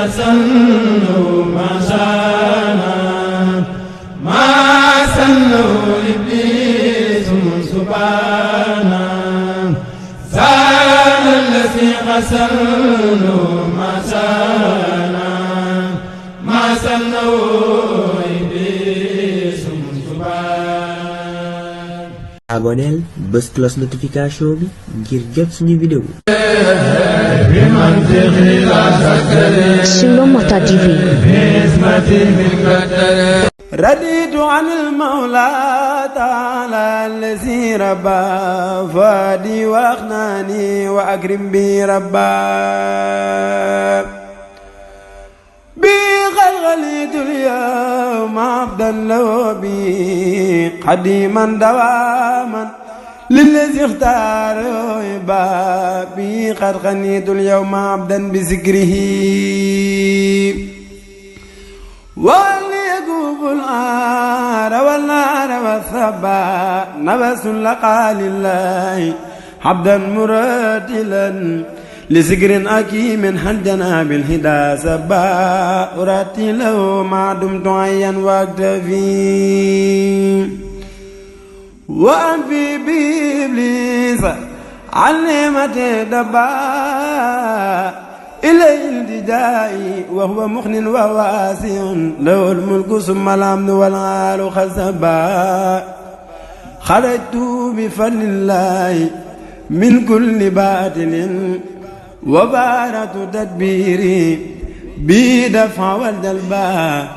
أسنوا ما شانا ما سنوا إبليس سبحانا زال الذي أسنوا ما شانا ما سنوا إبليس سبحانا. abonneel bës cloche notification bi ngir jot suñu vidéo. Silo Mota TV. رضيت عن المولى تعالى الذي ربى فادي واغناني واكرم بي ربا بغلغلت اليوم عبدا له بي قديما دواما للذي اختار بابي قد غنيت اليوم عبدا بذكره وليكوب الآر والنار والثبا نبس لقى لله عبدا مرتلا لذكر أكيم هل جناب الهدى سبا أرتله ما دمت عيا واكتفي وأنفي بإبليس علمة دبا إليه التجائي وهو مخن وواسع له الملك ثم الأمن والعال خسبا خرجت بفضل الله من كل باطل وبارة تدبيري بدفع والجلبا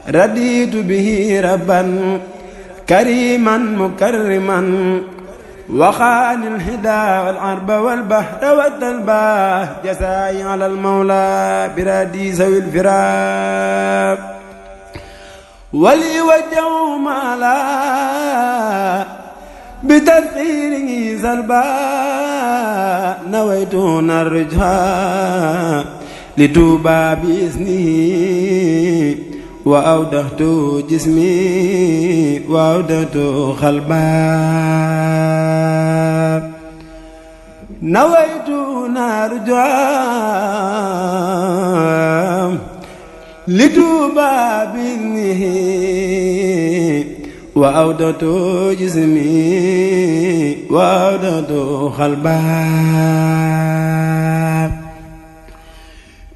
رضيت به ربا كريما مكرما وخان الهدى والعرب والبحر والدلبا جزائي على المولى برادي سوي الفراق ولي وجه مالا بتذكيره سلبا نويت الرجاء لتوبى بإذنه وأودعت جسمي وأودعت قلبا نويت نرجع لتوبى بإذنه وأودعت جسمي وأودعت قلبا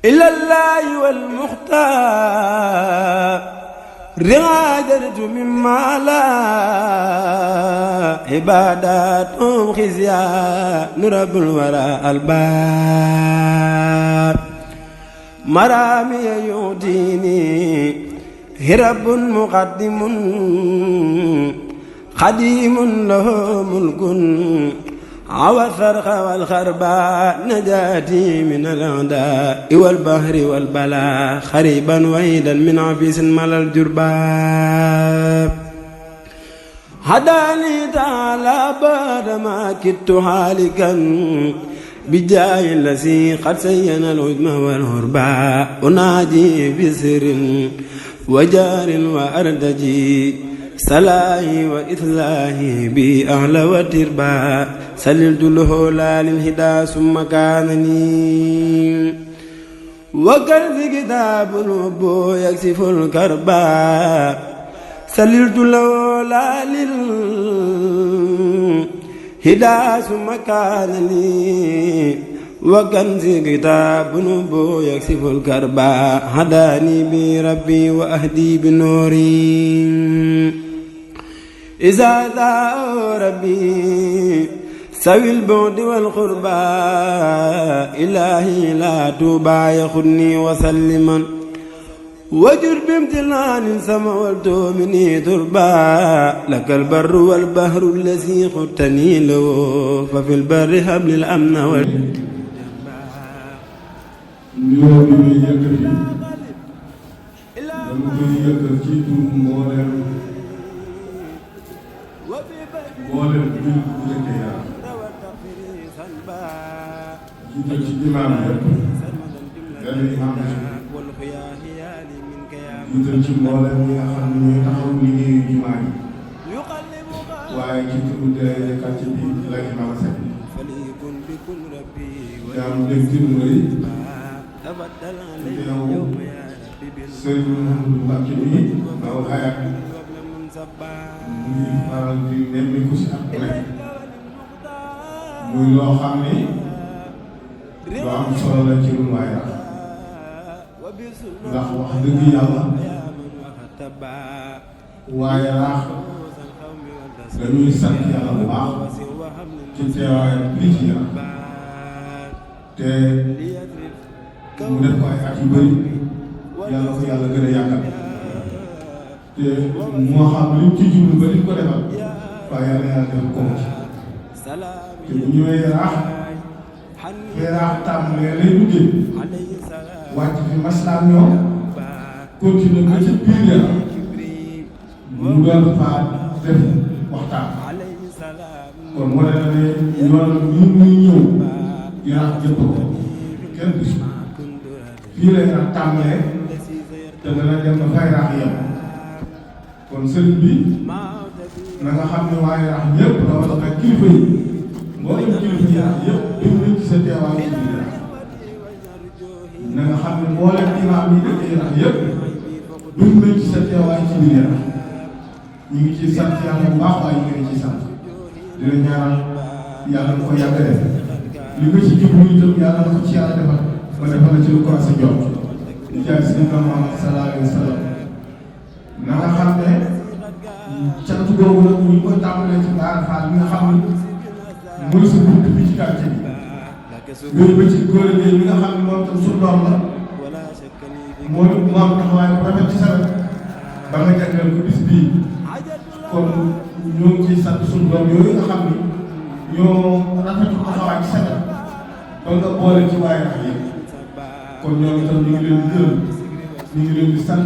إلا الله والمختار رعاجرت مما لا عبادات خزيان رب الورى البار مرامي يؤتيني هرب مقدم خديم له ملك عوى الثرخ والخرباء نجاتي من الأعداء والبحر والبلاء خريبا وعيدا من عفيس ملا الجرباب هداني تعالى بعدما كدت هالكا بجاه الذي قد سين العجم والهرباء أناجي بسر وجار وأردجي سلاهي وإثلاهي بأهل وتربا سللت له لا للهدى ثم كانني وكرز كتاب الوبو يكسف الكربا سللت له لا للهدى ثم كانني وكنز كتاب الوبو يكسف الكربا هداني بربي وأهدي بنوري إذا دعا ربي سوي البعد والقربى إلهي لا توبا يخدني وسلما وجر بامتنان سمعت مني تربا لك البر والبحر الذي خدتني له ففي البر هب الأمن mboolem bi ñu ko jëkkee yaa jiital ci imaam yëpp benn imaam la jiital ci mboolem ñi nga xam ne ñooy taxaw liggéeyu jumaa yi waaye ci turu délégué quartier bi la imaam Seck jaamu dégg ci mooy yow sëriñ Mbacke bi aw xayaat muy faral di nemmiku si ak bu nekk muy loo xam ni lu am solo la ci lu waay ndax wax dëgg yàlla waaye raax dañuy sant yàlla bu baax ci teewaayam lii ci yaram te mu def ko ay at yu bëri yàlla ko yàlla gën a yàggal te moo xam li mu ci jublu ba li ko defal waaye yàlla yàlla def ko ci te bu ñëwee yaraax fee raax tàmbalee lay duggee wàcc fi maslaam ñoom continuer ba ci biir yaraax mu doon faa def waxtaan kon moo ne ne yoon ñu muy ñëw yaraax jëpp ko kenn gisu fii lay nag tàmbalee te dana dem ba fay raax yem kon sëriñ bi na nga xam ne waaye raax ñëpp rawatina kilifa yi mboolem kilifa yi raax yëpp dégg nañ ci sa teewaay ci biir raax na nga xam ne mboolem imaam yi dëkk raax yëpp dégg nañ ci sa teewaay ci biir raax ñu ngi ciy sant yàlla bu baax waaye ñu ngi ciy sant dina ñaanal yàlla na ko yàgg def li nga ci jublu itam yàlla na ko ci yàlla defal ba defal na ci lu ko sa jot di jaay Seydina Muhammad sallallahu alayhi wa sallam na nga xam ne cant googu nag ñu koy tàmbalee ci Baara Fall bi nga xam ne mooy sa bunt bi ci quartier bi yooyu ba ci góor a bi nga xam ne moom tam suñu doom la moom it mu am taxawaay bu rafet ci sa wet ba nga jagleel ko bis bii kon ñoo ngi ciy sant suñu doom yooyu nga xam ni ñoo rafetu taxawaay ci sa wet ba nga boole ci waaye rax yi kon ñoom itam ñu ngi leen di gërëm ñu ngi leen di sant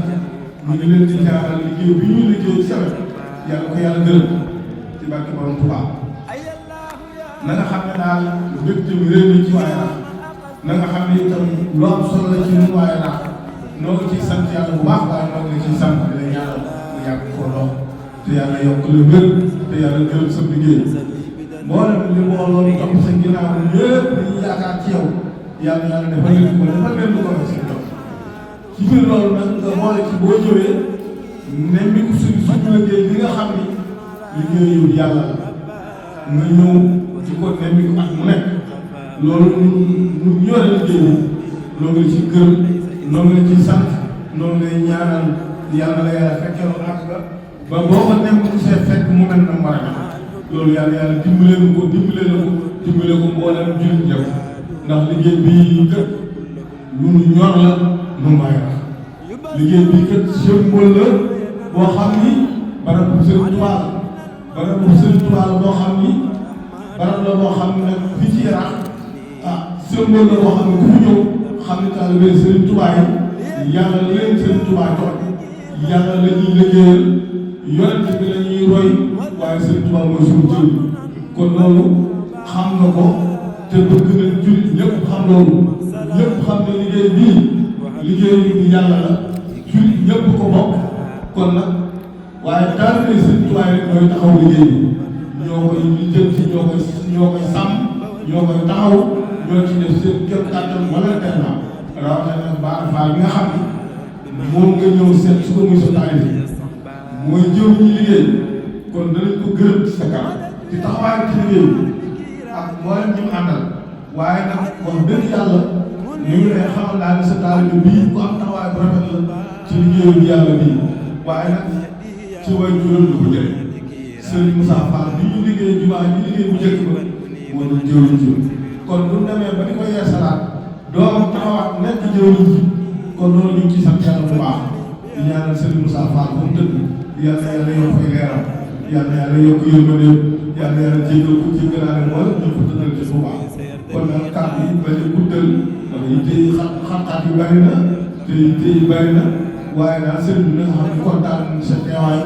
ñu ngi leen di ñaanal liggéey bi ñuy liggéey ci sawet yàlla ko yàlla gërëm ci barke borom Tuubaa na nga xam ne daal mbégte mi réew mi ci waaye rax na nga xam ne itam lu am solo la ci ñun waaye rax noo ngi ciy sant yàlla bu baax waaye noo ngi ciy sant di la ñaanal mu yàgg koo dox te yàlla yokk la wér te yàlla gërëm sa liggéey mboolem li mbooloo topp sa ginnaaw ñëpp dañuy yaakaar ci yow yàlla yàlla defal leen ko defal leen lu ko wax seen dox ci biir loolu nag nga boole ci boo ñëwee nemmi ko suñu liggéey bi nga xam ni liggéeyu yàlla la nga ñëw ci ko nemmi ko at mu nekk loolu ñu ñore liggéey bi noo ngi ci gërëm noo ngi ci sant noo ngi ñaanal yàlla la yàlla fekkee lu àgg ba boo ko nem ko see fekk mu mel na war a loolu yàlla dimbalee ko dimbale ko mboolem jullit ñëpp ndax liggéey bii kat lu mu ñor la nu may wax liggéey bii kat symbole la boo xam ni barab bu Sëriñ Tuubaa la barab bu Sëriñ Tuubaa la boo xam ni barab la boo xam ne nag fii ci Yaraax symbole la boo xam ne ku fi ñëw xam ne taalibe Sëriñ Tuubaa yi yàlla leen Sëriñ Tuubaa jox yàlla la ñuy liggéeyal yonent bi la ñuy roy waaye Sëriñ Tuubaa mooy suñu jël kon loolu xam na ko te bëgg nañ jullit ñëpp xam loolu ñëpp xam ne liggéey bii liggéey bi yàlla la jullit ñëpp ko bokk kon nag waaye taalibe Sëriñ Tuubaa rek ñooy taxaw liggéey bi ñoo koy lijjanti ñoo koy sàmm ñoo koy taxaw ñoo ci def seen kéem kàttan wala tellement rawatina nag Baara Fall bi nga xam ne moom nga ñëw seet su ko muy sa taalibe mooy jëw ñi liggéey kon danañ ko gërëm ci sa kanam ci taxawaay ci liggéey bi ak mboolem ñi mu àndal waaye nag wax dëgg yàlla ñu ngi lay xamal daal ne sa taalibe bii ku am taxawaay bu rafet la ci liggéeyu yàlla bii waaye nag ci way juróom lu ko jëlee Serigne Moussa Fall bi ñu liggéey jumaa ji liggéey bu njëkk ba moo doon jëwriñ ji kon bu demee ba di ko yeesalaat doomam taxawaat nekk jëwriñ ji kon loolu ñu ngi ci sant yàlla bu baax di ñaanal Serigne Moussa Fall bu mu tëdd yàlla yokk fay leeram yàlla yokk yërmandeem yàlla jéggal ko jéggalaale wala ñu ko tëddal ci bu baax kon nag kàddu yi bañ a guddal ndax yitte yi xam-xam yu bari na te yitte yi bari na waaye daal sëriñ bi nga xam ne kontaan sa teewaay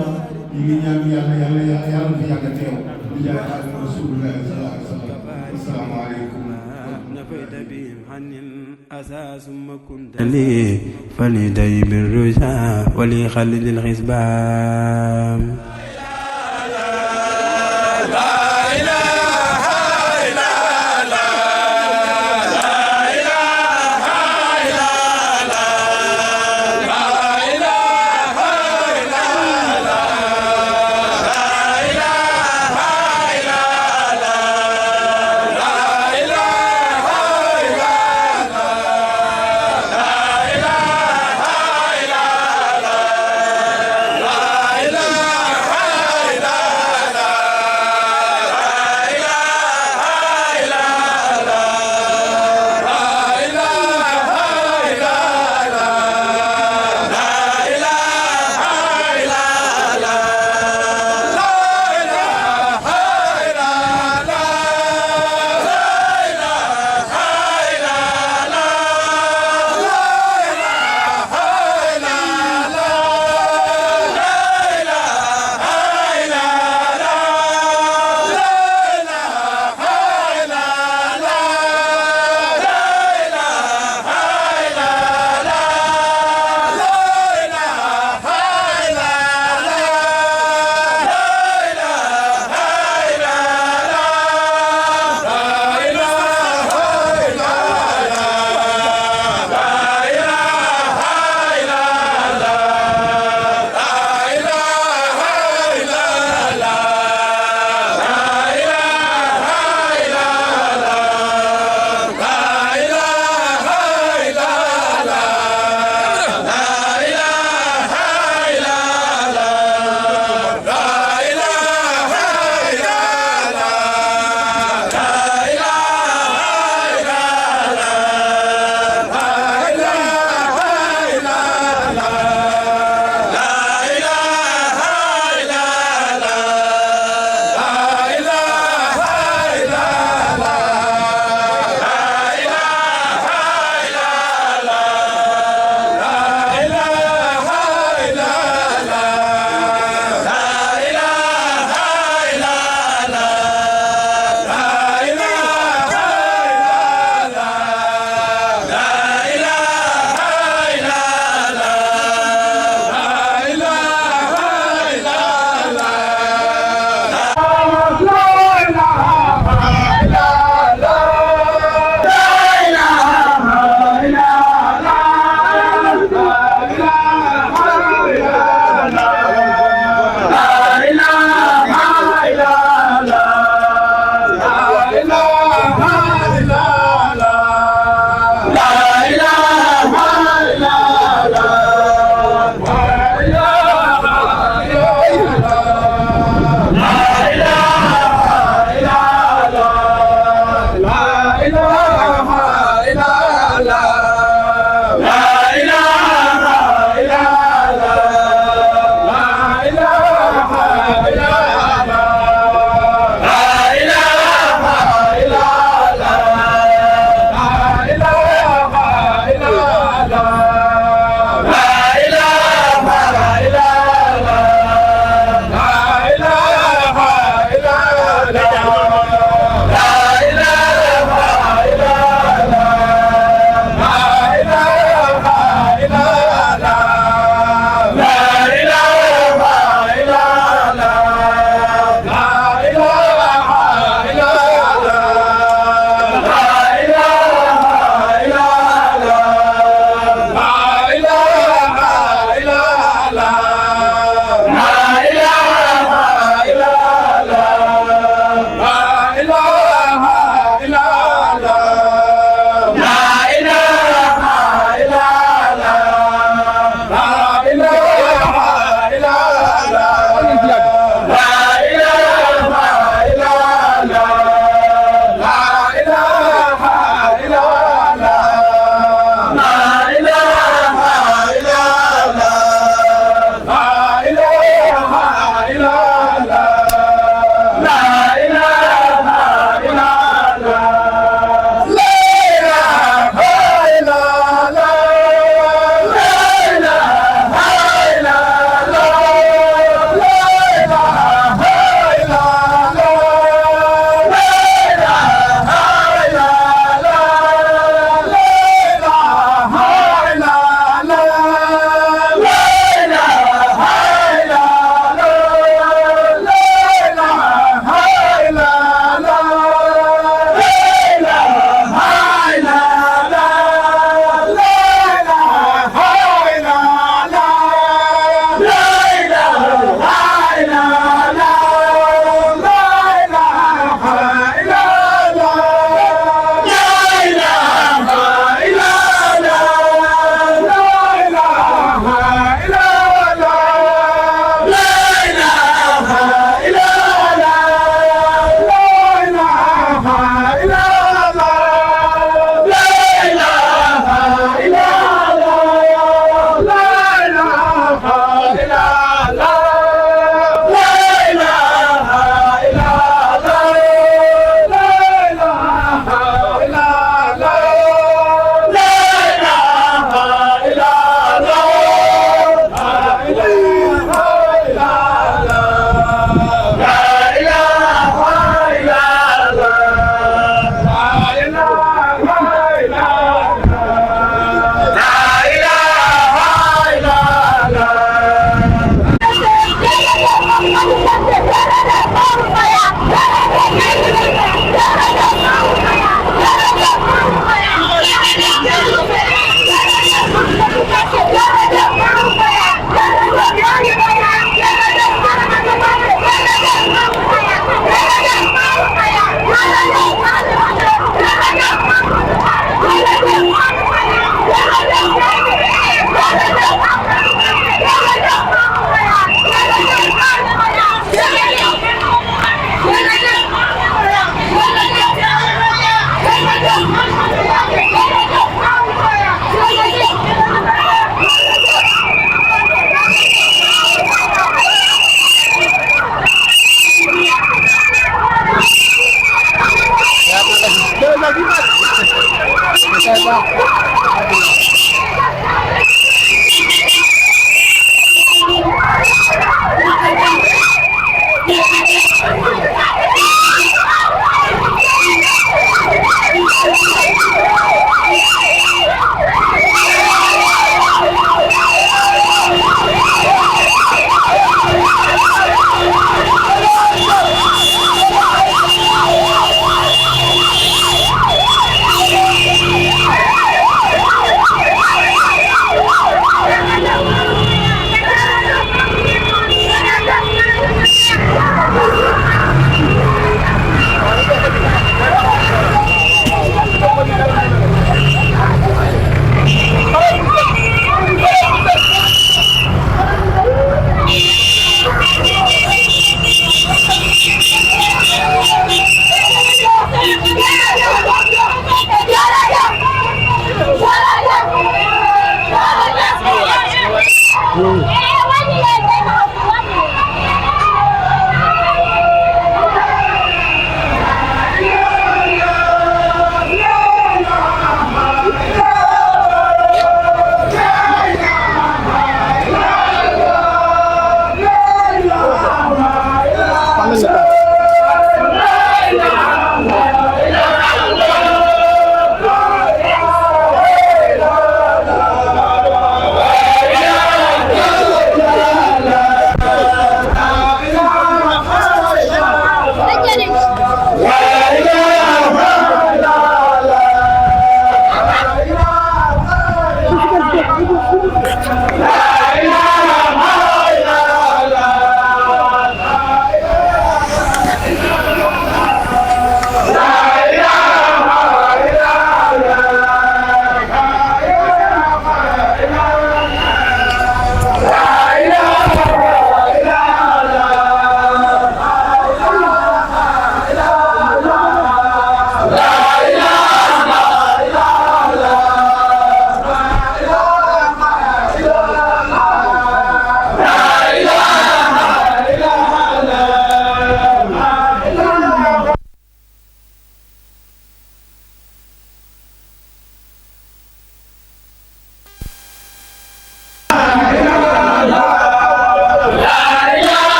ñu ngi ñaan yàlla fi yàgg a teew di jaay xaalis Rasulullah sallallahu alayhi wa sallam asalaamaaleykum نفيت بهم عن الأسى ثم كنت لي فلدي بالرجاء ولي خلد الحسبان La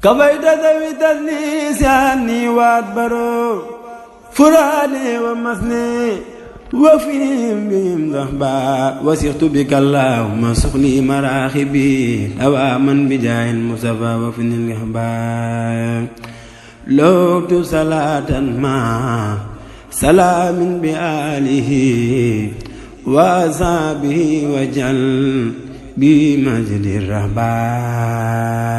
كفيت ذوي تدليس عني وأدبروا فرادي ومثني وفيهم بهم ذهبا وسقت بك اللهم سقني مراخبي دواما بجاه المصطفى وفني الإحباب لوت صلاة ما سلام بآله وأصحابه وجل بمجد الرهبان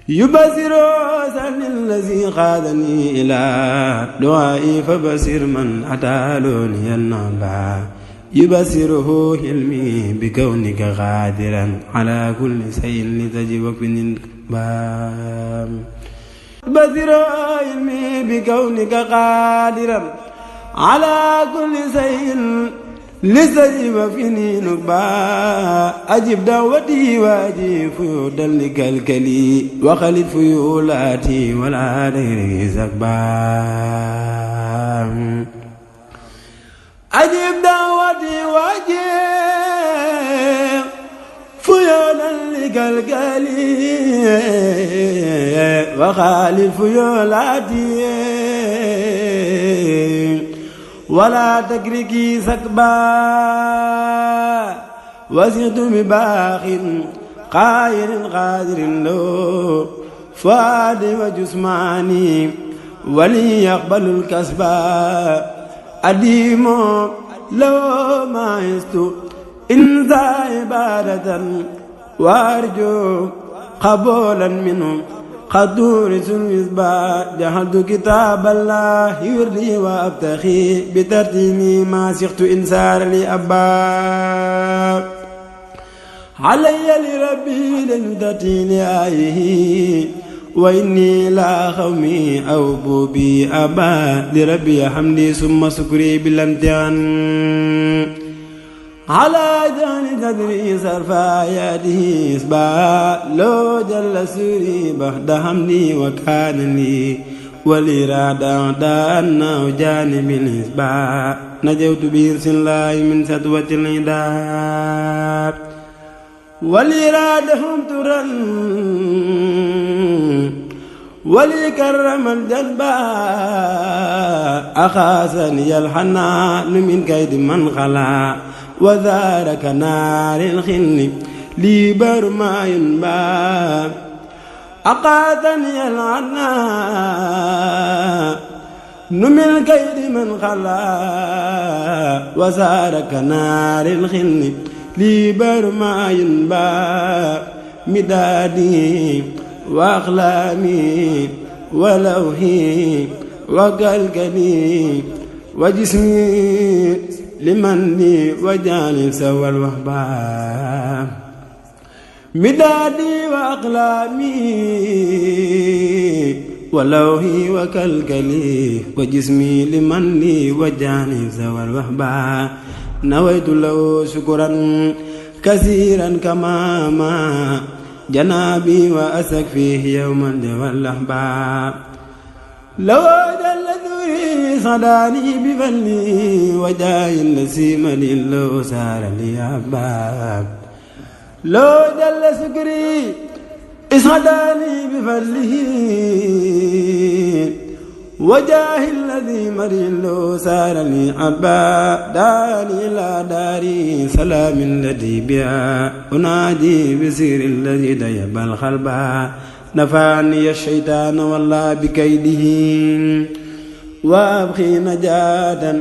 يبصر سن الذي قادني إلى دعائي فبصر من أتالوني النبا يبصره علمي بكونك قادرا على كل شيء لتجب في الباب يبصر علمي بكونك قادرا على كل شيء لستجب فيني نبا أجب دعوتي وأجيب فيودا لكالكلي وخلد فيولاتي ولا دير زكبا أجب دعوتي وأجيب فيودا لكالكلي وخلد فيولاتي ولا تكركي سكبا وزغت بباخ قائر قادر له فؤاد وجسماني ولي يقبل الكسبا أديم لو ما يستو إن ذا عبادة وأرجو قبولا منهم خدور المصباح جهلت كتاب الله يرضي وأبتخي بترتيبي ما سقت إن سار لي أبا علي لربي لنتي لآيه وإني لا خومي أو بوبي أبا لربي حمدي ثم سكري بالامتحان على جان تدري صرف آياته إصباح لو جل سوري بعد حمدي وكان لي والإرادة دانا وجانب الإصباح نجوت بإرس الله من سطوة العداد والإرادة هم ترن وليكرم الجنبا أخاسني الحنان من كيد من خلا وذارك نار الخل لي برما ينبا أقاتني العناء نمل كيد من خلا وذارك نار الخل لي برما ينبا مدادي وأقلامي ولوحي وقلقلي وجسمي لمن لي وجعل سوى الوهبان مدادي وأقلامي ولوحي وكلكلي وجسمي لمن لي وجعل سوى الوهبان نويت له شكرا كثيرا كما ما جنابي وأسك فيه يوما والأحباب لو جل ذري صداني بفلي وجاي النسيم لله سار لي أحباب لو جل سكري إصداني بفله وجاه الذي مريل سار لي أحباب داني لا داري سلام الذي بها أنادي بسير الذي ديب الخلبا نفعني الشيطان والله بكيده وأبخي نجاة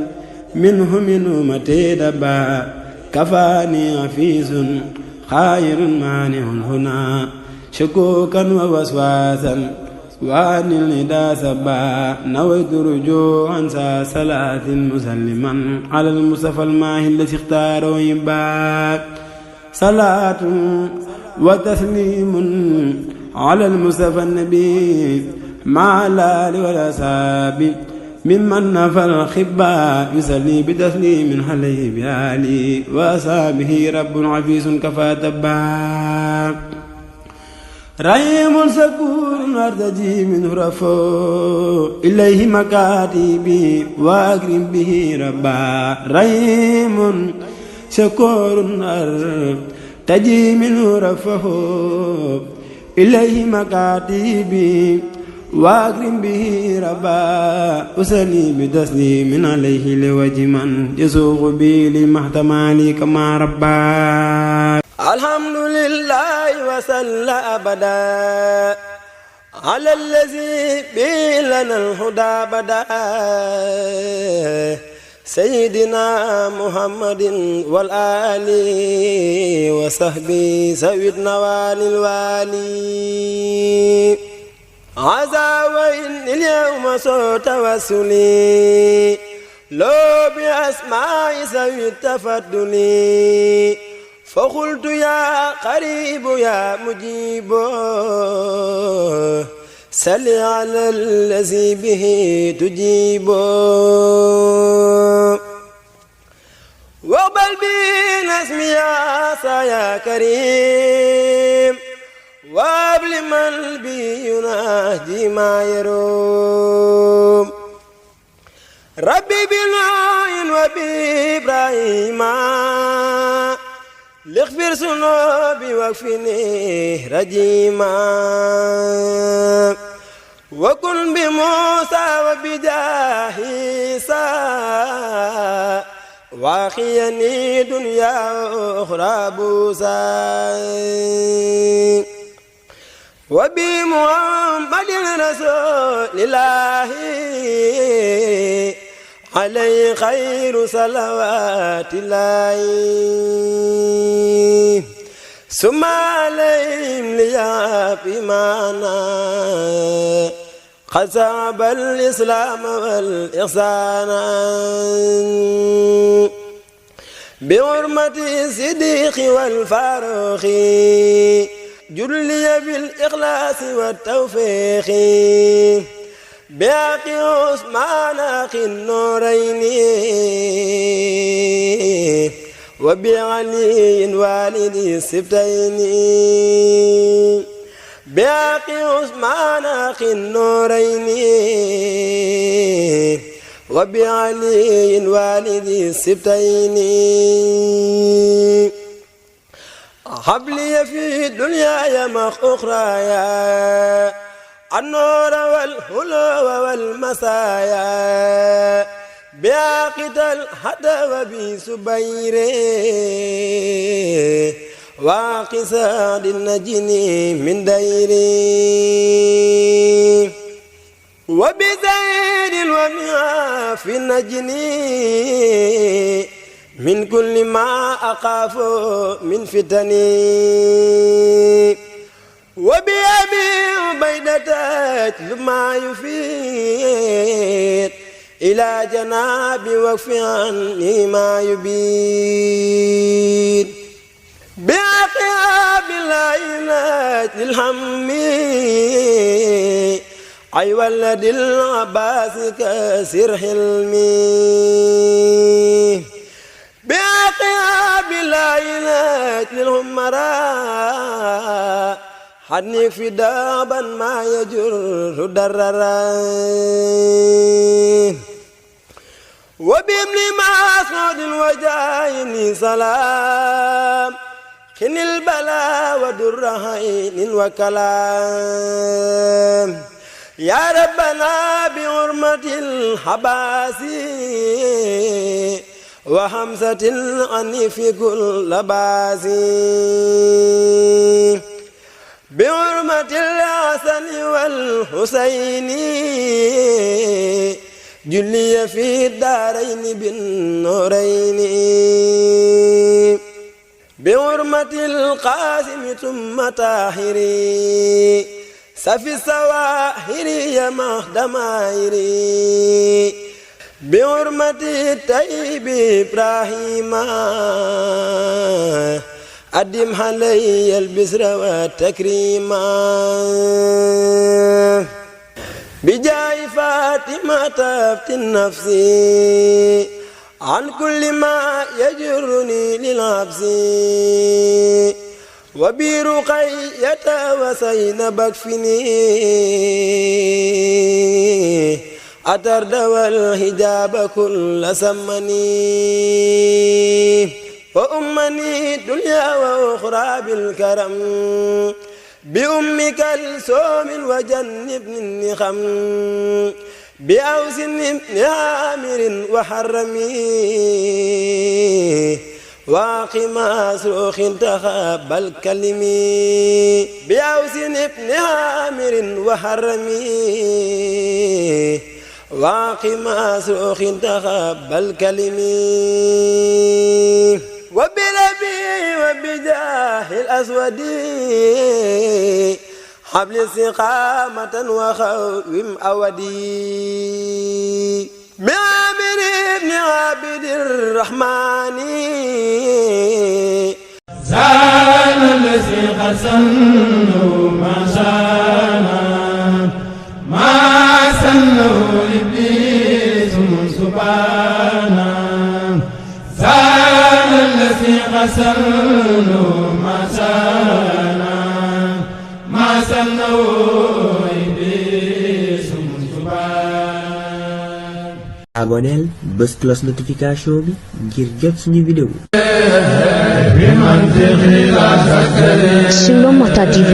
منه أمتي دبا كفاني عفيس خير مانع هنا شكوكا ووسواسا وعن الندى سبا نويت رجوعا صلاة مسلما على المصطفى الماهي الذي اختاره يباك صلاة وتسليم على المصطفى النبي مع الآل والأصحاب ممن نفى الخبا يسلي بتسليم عليه بآله وأصحابه رب عفيس كفى تبا رحيم سكور أرتجي منه رفو إليه مكاتبي وأكرم به ربا رحيم شكور تجي منه رفه إليه مكاتبي وأكرم به ربا أسني بتسليم عليه لوجه من يسوق بي لمحتمالي كما ربا. الحمد لله وصلى أبدا على الذي به لنا الهدى بدا سيدنا محمد والآل وصحبه سوي النوال الوالي. عزا وإن اليوم صوت توسلي لو بأسماء سوي التفضل فقلت يا قريب يا مجيب صل على الذي به تجيب واقبل بنسم يا كريم وابل من بي يناجي ما يروم ربي بنوح وبإبراهيم لاغفر ذنوبي واكفني رجيما وكن بموسى وبجاه عيسى واخيني دنيا أخرى بوسى وبمحمد رسول الله عليه خير صلوات الله ثم عليهم ليا بمانا قد صعب الإسلام والإحسان بحرمة الصديق والفاروق جلي بالإخلاص والتوفيق بحق عثمان أخي النورين وبعلي والد السبتين بحق عثمان أخي النورين وبعلي والد السبتين حبلي في الدنيا مخ أخرايا النور والهلو والمسايا بعقد الحدى وبسبير وقصاد النجن من دير وبزيد ومعاف النجن من كل ما أخاف من فتن وبأبي عبيدة ما يفيد إلى جناب وقف عني ما يبيد بعقاب العينات للهم أي ولد العباس كسر حلمي بعقاب العينات للهمراء حدني في دابا ما يجر دررا وبابن مسعود وجايني سلام خن البلاء ودر عين وكلام يا ربنا بحرمة الحباسي وحمزة عني في كل باسي بحرمة الحسن والحسين جلي في الدارين بالنورين بحرمة القاسم ثم طاهري سفي السواهر يا مهدمائري بحرمة الطيب إبراهيم أدم علي البسر والتكريم بجاي فاطمة افتن نفسي عن كل ما يجرني للعبس وبرقية وسينب اكفني أترد والحجاب كل سمني وأمني دنيا وأخرى بالكرم بأم كلثوم وجنبني النخم بأوس بن عامر وحرمي واقما سروخ تخبل كلمي بأوس بن عامر وحرمي واقما سروخ تخبل كلمي وبلبي وبجاه الأسود حبل استقامة وخوم أودي بعامر بن عابد الرحمن زال الذي قد سنوا ما شانا ما سنوا إبليس سبحانا زال الذي قد سنوا ما شانا ما سنوا إبليس سبحانا. aboneel bës cloche notification bi ngir jot suñu vidéo. Sur Mokhtar TV.